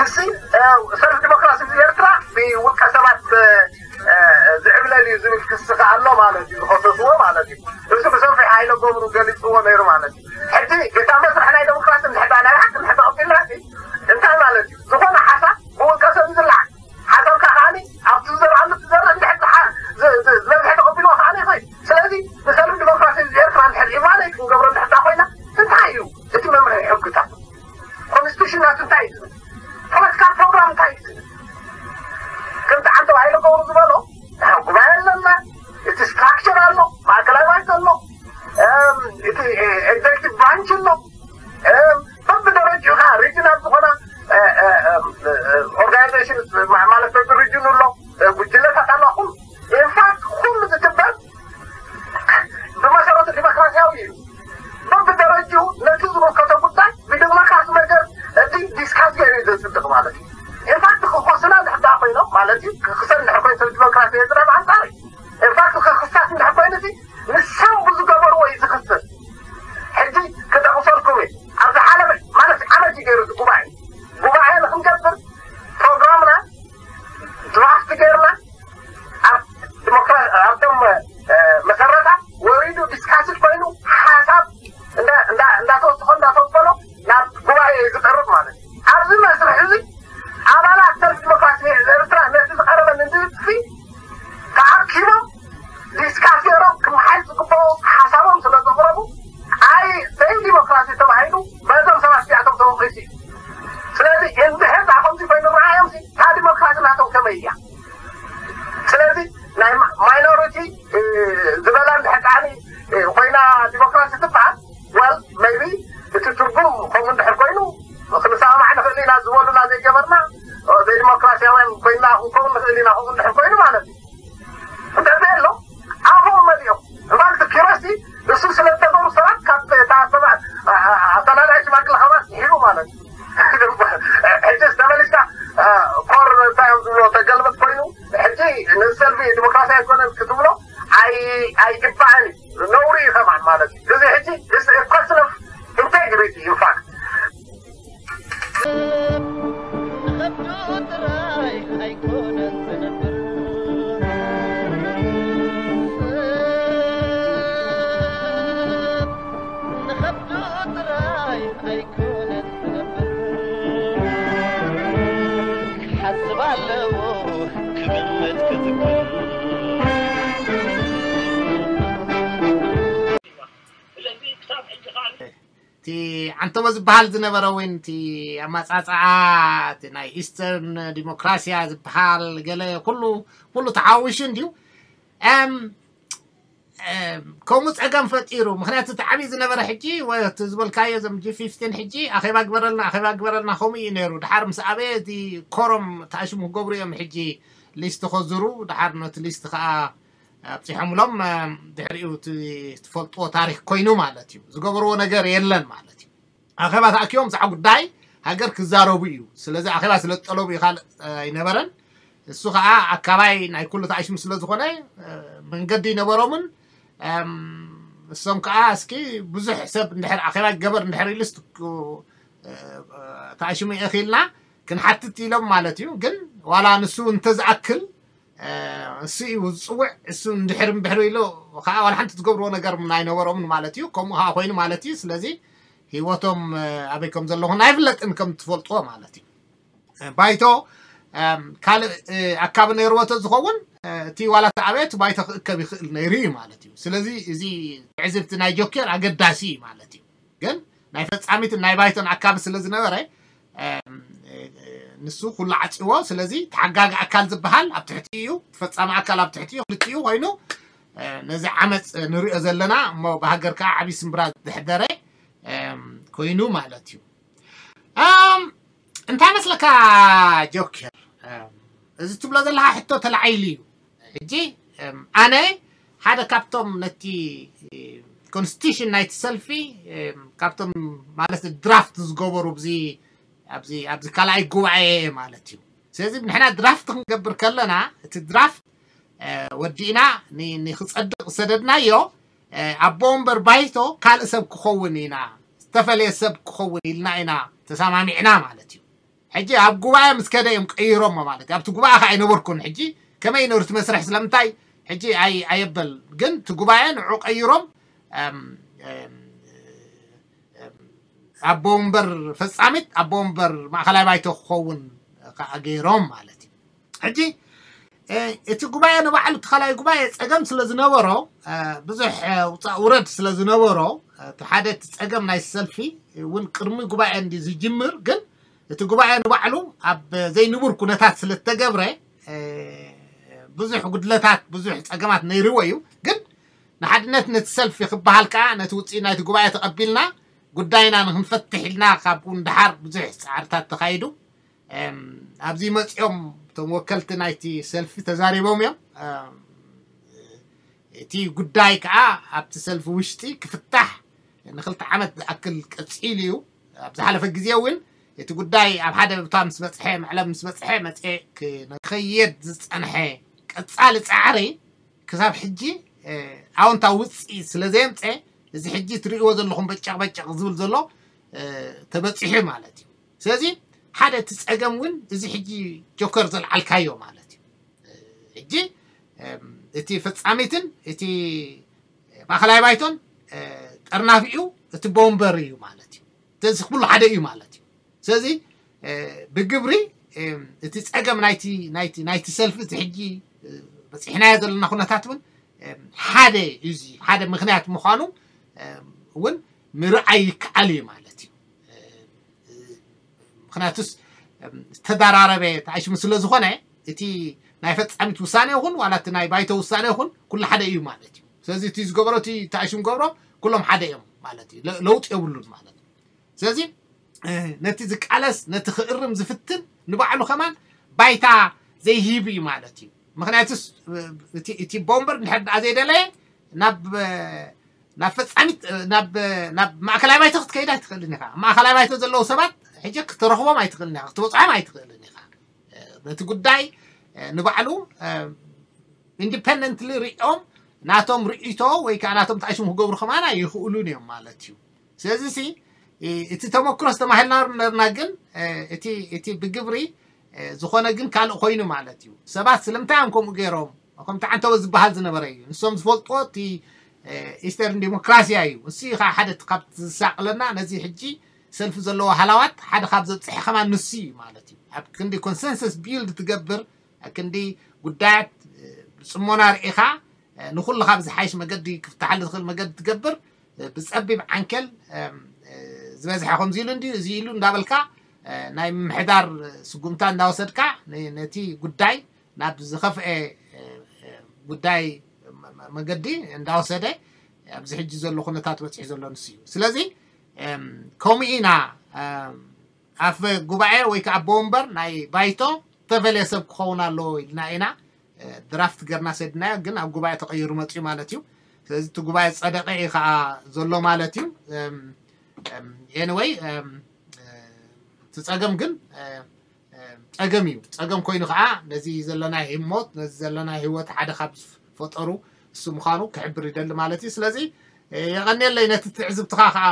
ክሲ ሰልፍ ዲሞክራሲ ኤርትራ ብውልቀ ሰባት ዝዕብለል እዩ ዝብል ክሲ ከ ኣሎ ማለት እዩ፣ ዝኸሰስዎ ማለት እዩ። እሱ ብሰፊሕ ሃይለ ገብሩ ገሊፅዎ ነይሩ ማለት እዩ። ሕጂ ቤታ መስርሕ ናይ ዲሞክራሲ እንድሕዳ ናይ ሓቂ እንድሕዳ ቀቢልና፣ እንታይ ማለት እዩ? ዝኾነ ሓሳብ ብውልቀ ሰብ ዝለዓል ሓሳብካ ከዓኒ ኣብቲ ዝዘርኣሉ ትዘርእ እንድሕር ዝበዝሐ ተቐቢልዎ ከዓኒ ይኸይድ። ስለዚ ንሰልፍ ዲሞክራሲ ኤርትራ እንድሕር ኢቫሉዌት ክንገብሮ እንድሕር ኮይና እንታይ እዩ እቲ መምርሒ ሕግታት? ኮንስቲቱሽናት እንታይ እዩ ዝብል? ፖለቲካል ፕሮግራም እንታይ እዩ ዝብል? ከምቲ ዓንተው ሃይለ ገብሩ ዝበሎ፣ ጉባኤ ኣለና፣ እቲ ስትራክቸር ኣሎ፣ ማእከላይ ባይቶ ኣሎ፣ እቲ ኤግዜክቲቭ ብራንች ኣሎ፣ በብደረጅኡ ከዓ ሪጅናል ዝኾነ ኦርጋናይዜሽን ማለት በብሪጅኑ ኣሎ፣ ጉጅለታት ኣሎ። ኩሉ ኢንፋክት ኩሉ ዝትበል ብመሰረቱ ዲሞክራሲያዊ እዩ። በብደረጅኡ ነቲ ዝምልከቶ ጉዳይ ብዲሞክራሲ መገድ እቲ ዲስካስ ገይሩ እዩ ዘፅድቕ ማለት እዩ። ኢንፋክት ክኸሱና ዝሕዳ ኮይኖም ማለት እዩ፣ ክኽሰን እንድሕር ኮይኑ ሰብ ዲሞክራሲ ኤርትራ ብኣንፃር እዩ። ኢንፋክት ክኽሳት እንድሕር ኮይኑ እዚ ንሶም ብዝገበርዎ እዩ ዝኽሰስ። ሕጂ ክጠቕሰልኩም እየ። ኣብ ዝሓለፈ ማለት ዓመት እዩ ገይሩ እዚ ጉባኤ ጉባኤ ንክንገብር ፕሮግራምና ድራፍት ገይርና ኣብ ዲሞክራ ኣብቶም መሰረታ ወሪዱ ዲስካስድ ኮይኑ ሓሳብ እንዳተወስኾ እንዳተወበሎ ናብ ጉባኤ እዩ ዝቀርብ ማለት እዩ። ኣብዚ መስርሕ እዚ ኣባላት ሰልፊ ዲሞክራሲ ኤርትራ ነቲ ዝቀረበ ንድፊ ተኣኪቦም ዲስካስ ገይሮም ክመሓየሽ ዝግበኦ ሓሳቦም ስለ ዘቕረቡ ኣይ ዘይ ዲሞክራሲ ተባሂሉ በዞም ሰባት እዚኣቶም ተወቒሱ እዩ። ስለዚ እንድሕር ደኣ ከምዚ ኮይኑ ረኣዮም እታ ዲሞክራሲ ናቶም ከመይ እያ? ስለዚ ናይ ማይኖሪቲ ዝበላ እንድሕር ከዓኒ ኮይና ዲሞክራሲ ትበሃል ወል ሜይቢ እቲ ትርጉም ከምኡ እንድሕር ኮይኑ ክንሰማማዕ ንኽእል ኢና ዝበሉና ዘይገበርና ዘይዲሞክራሲያውያን ኮይና ክንከውን ንኽእል ኢና ከምኡ እንድሕር ኮይኑ ማለት እዩ። እንተዘይ ኣሎ ኣፎም መሊኦም እምበኣር እቲ ኪሮሲ እሱ ስለ ዝነበሩ ሰባት ካብ ኣተናዳይ ሽማግለ ከማን ይሕሉ ማለት እዩ። ሕጂ ዝተመሊስካ ኮር እንታይ እዮም ዝብሎ ተገልበጥ ኮይኑ ሕጂ ንሰልፊ ዲሞክራሲ ኣይኮነን ክትብሎ ኣይግባእን እዩ፣ ነውሪ እዩ ከማን ማለት እዩ። እዚ ሕጂ question of integrity in fact ንኸብዱ ጥራይ ኣይኮነን ዝነብር ሰብ ንኸብዱ ጥራይ ኣይኮነን ዝነብር ሓስብ ኣለዎ ክግመት ክዝክር እቲ ዓንተቦ ዝበሃል ዝነበረ እውን እቲ ኣመፃፅኣ እቲ ናይ ኢስተርን ዲሞክራሲያ ዝበሃል ገለ ኩሉ ኩሉ ተሓዊሹ እንድዩ ከምኡ ፀገም ፈጢሩ። ምክንያቱ እቲ ዓብዪ ዝነበረ ሕጂ እቲ ዝበልካዮ እዞም ጂ ፊፍቲን ሕጂ ኣኼባ ግበረልና ኣኼባ ግበረልና ከምኡ እዩ ነይሩ። ድሓር ምስ ኣበየ እቲ ኮሮም ተኣሽሙ ክገብሩ እዮም ሕጂ ሊስት ከዝሩ ድሓር ነቲ ሊስት ከዓ ኣብፂሖምሎም ድሕሪኡ ትፈልጥዎ ታሪክ ኮይኑ ማለት እዩ። ዝገበርዎ ነገር የለን ማለት እዩ። ኣኼባ ተኣኪቦም ብዛዕባ ጉዳይ ሃገር ክዛረቡ እዩ። ስለዚ ኣኼባ ስለ ዝጠለቡ እዩ፣ ካልእ ኣይነበረን። እሱ ከዓ ኣካባይ ናይ ኩሉ ተኣሽሙ ስለ ዝኾነ መንገዲ ይነበሮምን እሶም ከዓ እስኪ ብዙሕ ሰብ እንድሕር ኣኼባ ይገበር እንድሕር ኢሉስ ተኣሽሙ እየ ኢልና ክንሓትት ኢሎም ማለት እዩ። ግን ዋላ ንሱ እንተዝኣክል እሱ እዩ ዝፅውዕ። እሱ እንድሕር እምብሕር ኢሉ ከዓ ዋላ ሓንቲ ዝገብርዎ ነገር ኣይነበሮምን ማለት እዩ። ከምኡ ከዓ ኮይኑ ማለት እዩ። ስለዚ ህይወቶም ኣበይ ከም ዘለኹን ኣይፍለጥን ከም ትፈልጥዎ ማለት እዩ። ባይቶ ካልእ ኣካቢ ነይርዎ ተዝኸውን እቲ ዋላ ተኣበየ እቲ ባይቶ ክእከብ ይኽእል ነይሩ እዩ ማለት እዩ። ስለዚ እዚ ትዕዝብቲ ናይ ጆኬር ኣገዳሲ እዩ ማለት እዩ። ግን ናይ ፈፃሚትን ናይ ባይቶን ኣካቢ ስለ ዝነበረ ንሱ ኩሉ ዓፅዎ። ስለዚ ተሓጋጊ ኣካል ዝበሃል ኣብ ትሕቲ እዩ፣ ፈፃሚ ኣካል ኣብ ትሕቲ እዩ፣ ክልቲኡ ኮይኑ ነዚ ዓመፅ ንሪኦ ዘለና እሞ ብሃገር ከዓ ዓብዪ ስምብራ ዘሕደረ ኮይኑ ማለት እዩ። እንታይ መስለካ ጆኬር፣ እዚ ትብሎ ዘለካ ሕቶ ተላዒሉ እዩ። ሕጂ ኣነ ሓደ ካብቶም ነቲ ኮንስቲቱሽን ናይቲ ሰልፊ ካብቶም ማለት ድራፍት ዝገበሩ ኣብዚ ኣብዚ ኣብዚ ካልኣይ ጉባኤ ማለት እዩ። ስለዚ ንሕና ድራፍት ክንገብር ከለና እቲ ድራፍት ወዲእና ንክፀድቕ ዝሰደድናዮ ኣቦ ወንበር ባይቶ ካልእ ሰብ ክኸውን ኢና ዝተፈለየ ሰብ ክኸውን ኢልና ኢና ተሰማሚዕና ማለት እዩ። ሕጂ ኣብ ጉባኤ ምስ ከደ እዮም ቀይሮሞ ማለት እዩ። ኣብቲ ጉባኤ ከ ኣይነበርኩን። ሕጂ ከመይ ነሩ እቲ መስርሕ? ስለምንታይ? ሕጂ ኣይ ኣየበል ግን እቲ ጉባኤ ንዑ ቀይሮም ኣቦ ወንበር ፈጻሚት ኣቦ ወንበር ማእኸላይ ባይቶ ክኸውን ከዓ ገይሮም ማለት እዩ። ሕጂ እቲ ጉባኤ ንባዕሉ እቲ ካልኣይ ጉባኤ ፀገም ስለ ዝነበሮ ብዙሕ ውፃእ ውረድ ስለ ዝነበሮ እቲ ሓደ እቲ ፀገም ናይ ሰልፊ እውን ቅድሚ ጉባኤ እንዲ ዝጅምር ግን እቲ ጉባኤ ንባዕሉ ኣብ ዘይንቡር ኩነታት ስለ ዝተገብረ ብዙሕ ጉድለታት ብዙሕ ፀገማት ነይርዎ እዩ። ግን ንሓድነት ነቲ ሰልፊ ክበሃል ከዓ ነቲ ውፅኢት ናይቲ ጉባኤ ተቐቢልና ጉዳይና ንክንፈትሕ ኢልና ካብኡ ንደሓር ብዙሕ ፃዕርታት ተኻይዱ ኣብዚ መፂኦም እቶም ወከልቲ ናይቲ ሰልፊ ተዛሪቦም እዮም። እቲ ጉዳይ ከዓ ኣብቲ ሰልፊ ውሽጢ ክፍታሕ ንክልተ ዓመት ዝኣክል ቀፂሉ እዩ። ኣብ ዝሓለፈ ግዜ እውን እቲ ጉዳይ ኣብ ሓደ ቦታ ምስ በፅሐ መዕለብ ምስ በፅሐ መፀ ክኸየድ ዝፀንሐ ቀፃሊ ፃዕሪ ክሳብ ሕጂ ኣዎንታዊ ውፅኢት ስለ ዘየምፀ እዚ ሕጂ ትርእይዎ ዘለኹም በጨቕ በጨቕ ዝብል ዘሎ ተበፂሑ ማለት እዩ። ስለዚ ሓደ እቲ ፀገም እውን እዚ ሕጂ ጆከር ዘልዓልካዮ ማለት እዩ። ሕጂ እቲ ፈፃሚትን እቲ ማእኸላይ ባይቶን ጠርናፊኡ እቲ ቦምበር እዩ ማለት እዩ። ስለዚ ክብሉ ሓደ እዩ ማለት እዩ። ስለዚ ብግብሪ እቲ ፀገም ናይቲ ሰልፊ እቲ ሕጂ በፂሕናዮ ዘለና ኩነታት እውን ሓደ እዩ። ሓደ ምክንያት ምዃኑ እውን ምርኣይ ይከኣል እዩ ማለት እዩ። ምክንያቱስ ዝተደራረበ ተኣሽሙ ስለ ዝኾነ እቲ ናይ ፈፃሚት ውሳነ ይኹን ዋላ እቲ ናይ ባይቶ ውሳነ ይኹን ኩሉ ሓደ እዩ ማለት እዩ። ስለዚ እቲ ዝገበሮ እቲ ተኣሽሙ ገብሮ ኩሎም ሓደ እዮም ማለት እዩ። ለውጢ የብሉን ማለት እዩ። ስለዚ ነቲ ዝቃለስ ነቲ ክእርም ዝፍትን ንባዕሉ ከማን ባይታ ዘይሂብ እዩ ማለት እዩ። ምክንያቱስ እቲ ቦምበር ንድሕር ደኣ ዘይደለየ ናብ ናብ ፈፃሚት ናብ ናብ ማእከላይ ባይቶ ክትከይድ ኣይትኽእልን ኢኻ። ማእከላይ ባይቶ ዘለዉ ሰባት ሕጂ ክትረኽቦም ኣይትኽእልን ኢኻ፣ ክትበፅሖም ኣይትኽእልን ኢኻ። ነቲ ጉዳይ ንባዕሉ ኢንዲፐንደንትሊ ሪኦም ናቶም ርእይቶ ወይ ከዓ ናቶም ተኣሽሙ ክገብሩ ከማና ይኽእሉን እዮም ማለት እዩ። ስለዚ ሲ እቲ ተመክሮ ዝተማሃልና ነርና ግን እቲ ብግብሪ ዝኾነ ግን ካልእ ኮይኑ ማለት እዩ። ሰባት ስለምንታይ እዮም ከምኡ ገይሮም ከምቲ ዓንተወ ዝበሃል ዝነበረ እዩ። ንሶም ዝፈልጥዎ እቲ ኢስተርን ዲሞክራሲያ እዩ። እሱ ከዓ ሓደ ካብ ዝሳቅለና ነዚ ሕጂ ሰልፊ ዘለዎ ሃላዋት ሓደ ካብ ዘብፅሐ ከማን ንሱ እዩ ማለት እዩ። ኣብ ክንዲ ኮንሰንሰስ ቢልድ ትገብር ኣብ ክንዲ ጉዳያት ብፅሞና ርኢኻ ንኩሉ ካብ ዝሓይሽ መገዲ ክፍትሓሉ ዝኽእል መገዲ ትገብር ብፀቢብ ዓንኬል ዝበዝሐ ከምዚ ኢሉ እንዲ እዚ ኢሉ እንዳበልካ ናይ ምምሕዳር ስጉምታ እንዳወሰድካ ነቲ ጉዳይ ናብ ዝኸፍአ ጉዳይ መገዲ እንዳወሰደ ኣብዚ ሕጂ ዘሎ ኩነታት በፂሑ ዘሎ ንሱ እዩ። ስለዚ ከምኡ ኢና ኣፈ ጉባኤ ወይ ከዓ ኣቦ ወንበር ናይ ባይቶ ተፈለየ ሰብ ክኸውን ኣለዎ ኢልና ኢና ድራፍት ገርና ሰድናዮ። ግን ኣብ ጉባኤ ተቐይሩ መፅኡ ማለት እዩ። ስለዚ እቲ ጉባኤ ፀደቀ እዩ ከዓ ዘሎ ማለት እዩ። ኤንወይ እቲ ፀገም ግን ፀገም እዩ። ፀገም ኮይኑ ከዓ ነዚ ዘለና ህሞት ነዚ ዘለና ህይወት ሓደ ካብ ዝፈጠሩ እሱ ምዃኑ ክሕብር ይደሊ ማለት እዩ። ስለዚ የቐንየለይ ነቲ ትዕዝብትኻ ከዓ